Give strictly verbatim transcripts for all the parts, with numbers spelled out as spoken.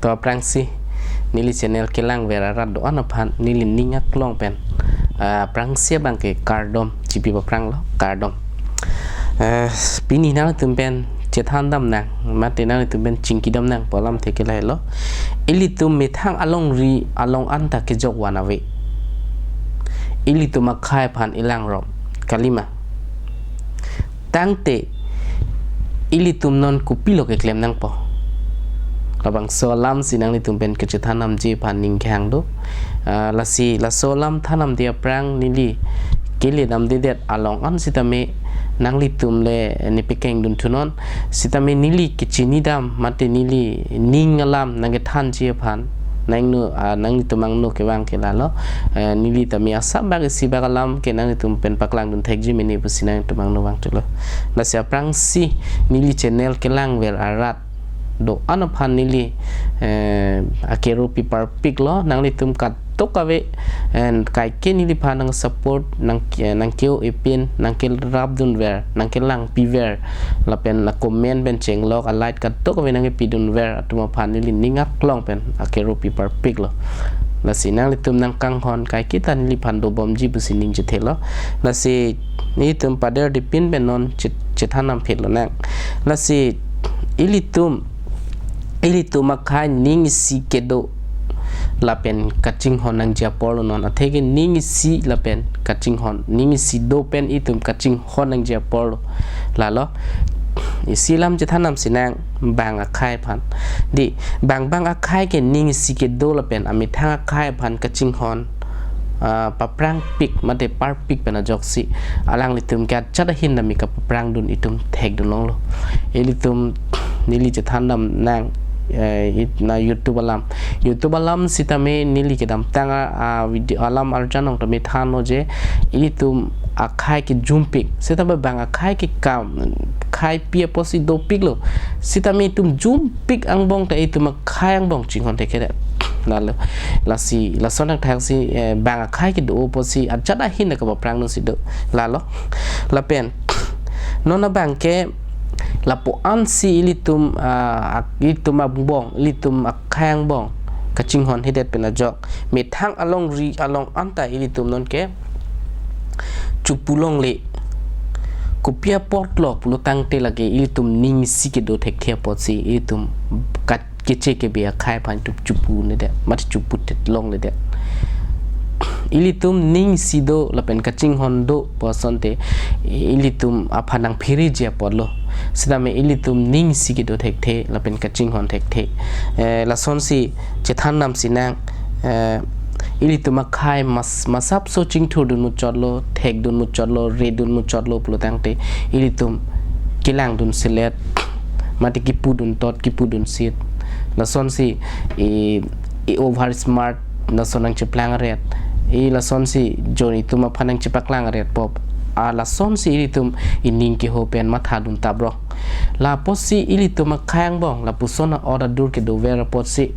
Aphrangsi neli channel kelangver arat do-an aphan neli ning aklong pen, ah, aphrangsi abang ke kardom chipi paprang lo, kardom. Eh, pini nanglitum pen chethan dam nang, mate nanglitum pen chingki dam nang pu alamthe ke lahelo. Ilitum methang alongri along anta kejok van ave. Ilitum akhei aphan ilang rop kalima. Tangte ilitum non kopilo keklem nangpo. Labangso alamsi nanglitum pen kechethan damji aphan ning kehang do. Ah, lasi laso alam than damde aphrang neli kele damdedet along an sitame nanglitum le nepekeng dun thunon. Sitame neli kechini dam mate neli ning alam nangkethanji aphan nangno, ah, nanglitum angno kevang ke lahelo. Eh, neli tame asap bak isi bak alam ke nanglitum pen paklang dun thekji mene pusi nanglitum angno vangthulo. Lasi aphrangsi neli channel kelangver arat do-an aphan neli, eh, akero pi parpik lo, nanglitum katok ave, and kaike neliphan nang support, nang, nang keo epin, nang kerap dunver, nang kelangpiver, lapen la comment pen chenglok, a like katok ave nang kepi dunver atum aphan neli ning aklong pen akero pi parpik lo. Lasi nanglitum nang kanghon kaike ta neliphan dobomji pusi ning chethe lo. Lasi nelitum pader dipin pen non chet-, chethan dam phit lonang. Lasi ilitum, ilitum akhei ning isi kedo lapen kachinghon nangji apor lo non. Atheke ning isi lapen kachinghon, ning isi do pen itum kachinghon nangji apor lo. Lahelo, isi alam chethan damsi nang bang akhei aphan. Dei, bang bang akhei ke ning isi kedo lapen amethang akhei aphan kachinghon, ah, paprangpik mate parpik pen ajoksi alanglitum ke ajat ahin dami kapaprang dun itum thek dun longlo. Ilitum neli chethan dam nang, eh, it-, na YouTube alam. YouTube alam sitame neli kedamtang a, a video alam arjan along tame thanlo je ilitum akhei kejumpik. Sitame bang akhei kekam, kheipi apotsi dopik lo. Sitame itum jumpik angbong ta itum akhei angbong chinghon thekthedet. Lahelo, lasi lason nangthaksi, eh, bang akhei kedo apotsi ajat ahin kapaprang dunsi do. Lahelo. Lapen non abang ke lapu-ansi ilitum, ah, ak-, ilitum angbong, ilitum akhei angbong kachinghon hedet pen ajok methang alongri along anta ilitum non ke chupu longle. Kopi apot lo pulo tangte lake ilitum ning isi kedo thekthe apotsi ilitum kat keche kebe akhei aphan itum chupu nedet, mate chupu tet longledet. Ilitum ning isi do lapen kachinghon do pu asonte ilitum aphan nangpheriji apot lo. Sitame ilitum ning isi kedo thekthe lapen kachinghon thekthe. Eh, lasonsi chethan damsi nang, eh, ilitum akhei mas-, masapso chingthur dun muchotlo, thek dun muchotlo, re dun muchotlo pulo tangte ilitum kelang dun selet, mate kipu dun tot, kipu dun sit. Lasonsi i, i over smart lason nangcheplang ret. I lasonsi jon itum aphan nangchepaklang ret pop. A lasonsi ilitum ining keho pen matha dun tabrok. Lapotsi ilitum akhei angbong lapuson a-ot adur kedover apotsi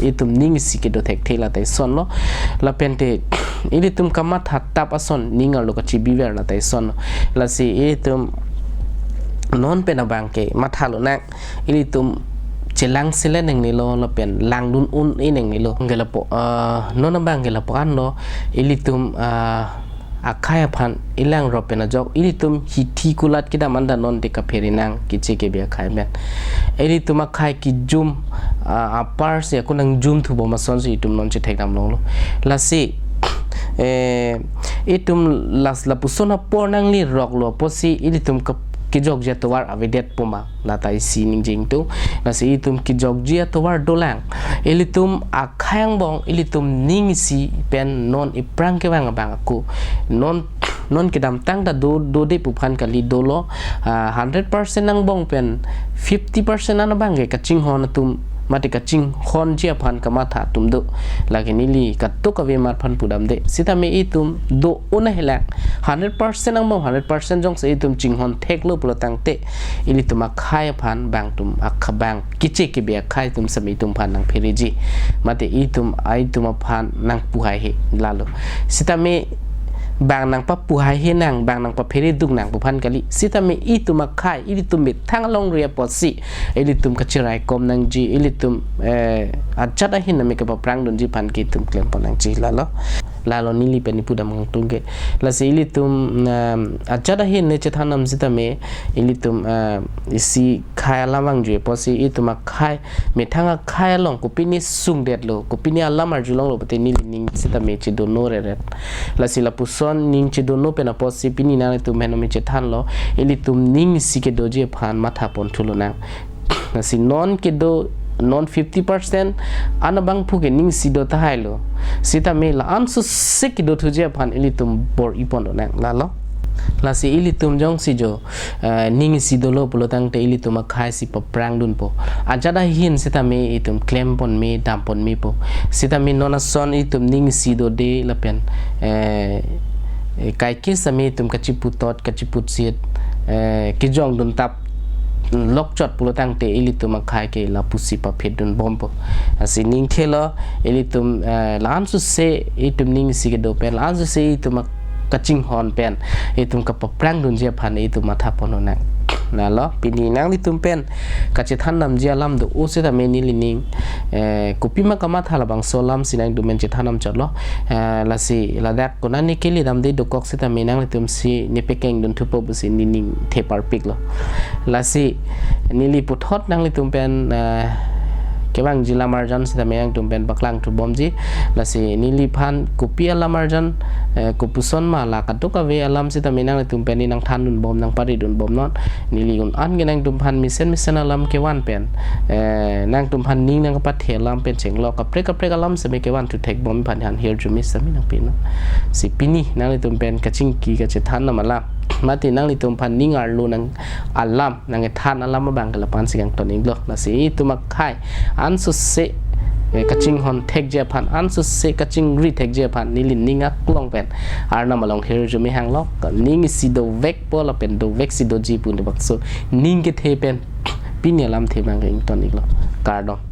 itum ning isi kedo thekthe lata isonlo. Lapente ilitum kamatha tap ason ning arlo kachibiver lata isonlo. Lasi itum non pen abang ke matha lonang, ilitum chelang selet nangnelo lapen langdun un-e nangnelo. Ke lapu, ah, non abang ke lapu-an lo, ilitum, ah, akhei aphan ilang rop pen ajok ilitum hithi kulat kedam anta non te kaphere nang keche kebe akhei pen. Ilitum akhei kejum, ah, aparsi ako nangjum thubom asonsi itum non chethek dam longlo. Lasi, eh, itum las lapuson apor nangli roklo apotsi ilitum ke-, kejokji atovar avedet puma. Lata isi ning jingtung. Lasi itum kejokji atovar dolang. Ilitum akhei angbong, ilitum ning isi pen non iphrang kevang abang ako. Non, non kedamtang ta do, dode pu aphan kali dolo. Ah, hundred percent angbong pen fifty percent an abang ke kachinghon atum, mate kachinghonji aphan kamatha atum do. Lake neli katok kave amat aphan pudamde. Sitame itum do-un ahelang. Hundred percent angbong, hundred percent jongsi itum chinghon theklo pulo tangte ilitum akhei aphan bang atum akha bang keche kebe akhei atum sitame itum aphan nangpheriji. Mate itum, itum aphan nangpu haihe lahelo. Sitame bang nangpapu haihe nang, bang nangpaphere duk nang pu aphan kali. Sitame itum akhei, ilitum methang alongri apotsi, ilitum kachiraikom nangji, ilitum, eh, ajat ahin name kapaprang dunji aphan ke itum klempon nangji, lalo. Lalo neli pen ipu dam kangtung ke. Lasi ilitum, um, ajat ahin ne chethan dam sitame, ilitum, uh, isi khei alam vangji apotsi itum akhei, methang akhei along kopine sungdetlo, kopine alam arjulonglo pute neli ning sitame chedono reret. Lasi lapuson ning chedono pen apotsi pini nanglitum pen nome chethanlo, ilitum ning isi kedoji aphan matha pon thulo nang. Lasi non kedo, non fifty percent, ana abangphu ke ning isi do tahailo. Sitame la-an sose kedo thuji aphan ilitum bor-i pon do nang, lalo. Lasi ilitum jongsi jo, eh, ning isi dolo pulo tangte ilitum akhei si paprang dunpo. Ajat ahin sitame itum klempon me, dampon mepo. Sitame non ason itum ning isi dode lapen, eh, eh, kaike sitame itum kachiputot, kachiputsit, eh, kejong dun tap lokchot pulo tangte ilitum akhei ke lapusi paphet dunbompo. Lasi ning thelo, ilitum, eh, la-an sose itum ning isi kedo pen, la-an sose itum ak- kachinghon pen, itum kapaprang dunji aphan itum matha pon nang. Lalo, pini nanglitum pen kachethan damji alam do-o sitame neli ning, eh, kopima kamatha labangso alam si nangtum pen chethan damchotlo. Eh, lasi ladak konane kele damde dokok sitame nanglitum si nepekeng dun thupo pusi neli ning the parpiklo. Lasi neli puthot nanglitum pen, eh, kevangji alam arjan sitame nangtum pen paklang thubomji. Lasi neliphan kopi alam arjan, eh, kopuson ma la kadokave alam sitame nanglitum pen neli nangthan dunbom, nangpari dunbomnon. Neli un-an ke nangtumphan mesen mesen alam kevan pen, eh, nangtumphan ning nangkapathe alam pen chenglok kaprek kaprek alam sitame kevan thu thekbom aphan han hirjume sitame nangpinon. Si pini nanglitum pen kachingki kachethan dam alam, mate nanglitumphan ning arlo nang alam, nangkethan alam abang ke lapu-an si kangton-iklo. Lasi itum akhei an sose, eh, kachinghon thekji aphan, an sose kachingri thekji aphan neli ning aklong pen Arnam along hirjume hanglo. Ning isi dovekpo lapen dovek si doji pu ne bakso ning kethe pen pini alamthe abang ke ington-iklo. Kardom.